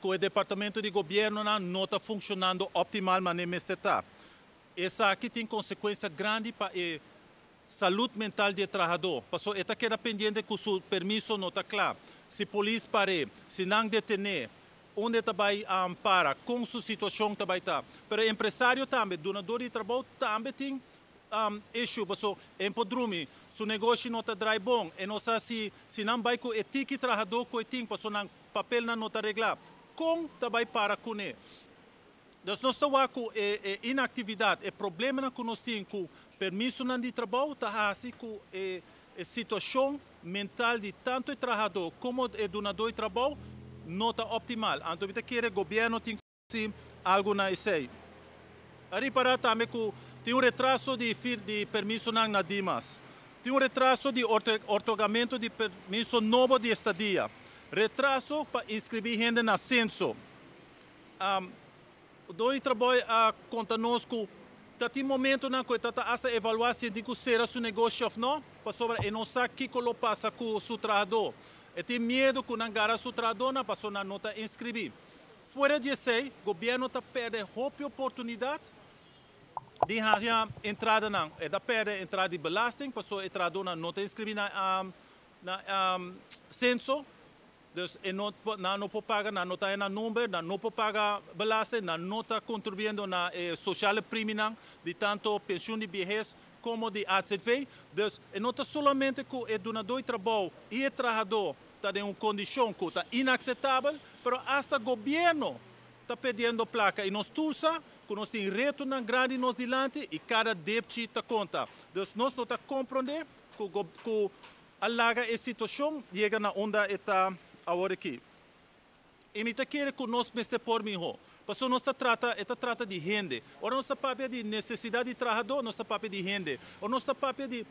Ku e departamento di gobièrnu no ta funshonando optimal manera mester ta. Esaki tin konsekuensia grandi pa e salú mental di trahadó. Paso e ta keda pendiente ku su permiso no ta kla. Si polis par'é, si nan detené, unda ta bai para, ku su situashon tambe ta. Pero empresario tambe, dunadó di trabou tambe tin issue, paso e n' por drumi, su negoshi no ta draai bon, e no sa si nan bai ku e tiki trahadó ku e tin, paso nan papelnan no ta reglá. Kon ta bai para kuné. Dus nos ta ku e inaktividat, e problema ku nos tin ku permiso di trabou, ta hasi ku e situashon mental di tantu e trahadó komo e dunadó di trabou no ta optimal. Anto, mi ke gobièrnu tin algu na esei. Ripará tambe ku tin un retraso di permiso na Dimas. Tin un retraso di otorgamentu di permiso nobo di estadia. Retraso pa inskribí hende na senso. Doño di trabou a konta nos ku tin momentonan ku ta hasta evaluá si tin ku sera su negoshi òf no, pasobra e no sa kiko lo pasa ku su trahadó. E tin miedu ku nan gara su trahadó pasobra nan no ta inskribí. Fuera di esei, gobièrnu ta pèrdè hopi oportunidat di haña entradanan. E ta pèrdè entrada di belasting, pasobra e trahadó no ta inskribí na senso. Dus e no, nan no por paga, nan no ta na number, nan no por paga belasting, nan no ta kontribuyendo na sociale premie di tantu penshun di biehes komo di AZV. Dus e no ta solamente ku e dunadó di trabou i e trahadó ta den un kondishon ku ta inakseptabel, pero hasta gobièrnu ta pèrdiendo plaka i nos tur sa ku nos tin retonan grandi nos dilanti i kada depchi ta konta. Dus nos no ta komprondé ku a laga e situashon yega na unda e ta awor aki. I mi ta kere ku nos mester por mihó. Paso nos ta trata, ta trata di hende. Ora nos ta papia di nesesidat di trahadó, nos ta papia di hende. Ora nos ta papia di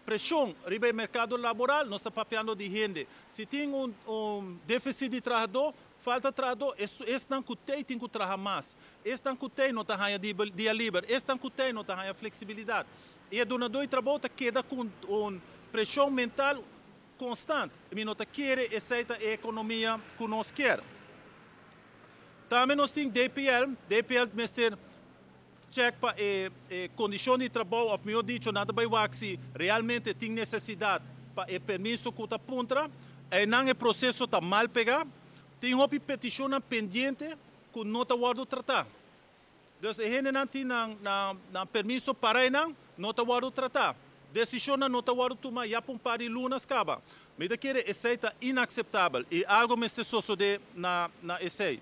preshon riba merkado laboral, nos ta papiando di hende. Si tin un défisit di trahadó, falta trahadó, esnan ku tin ku traha mas. Esnan ku tin no ta haña dia liber, esnan ku tin no ta haña fleksibilidat. I e dunadó di trabou ta keda ku un preshon mental konstante. Mi no ta kere esei ta e ekonomia ku nos ke. Tambe nos tin DPL, DPL mester check pa e kondishon di trabou, òf mihó dicho, nan ta bai wak si realmente tin nesesidat pa e permiso ku ta puntra, i nan e proseso ta mal pegá, tin hopi petishon pendiente ku no ta wòrdu tratá. Dus e hendenan tin nan permiso pará nan, no ta wòrdu tratá. Desishon no ta wòrdu tumá ya pa un par di luna kaba. Mi ta kere esei ta inakseptabel i algu mester sosodé na esei.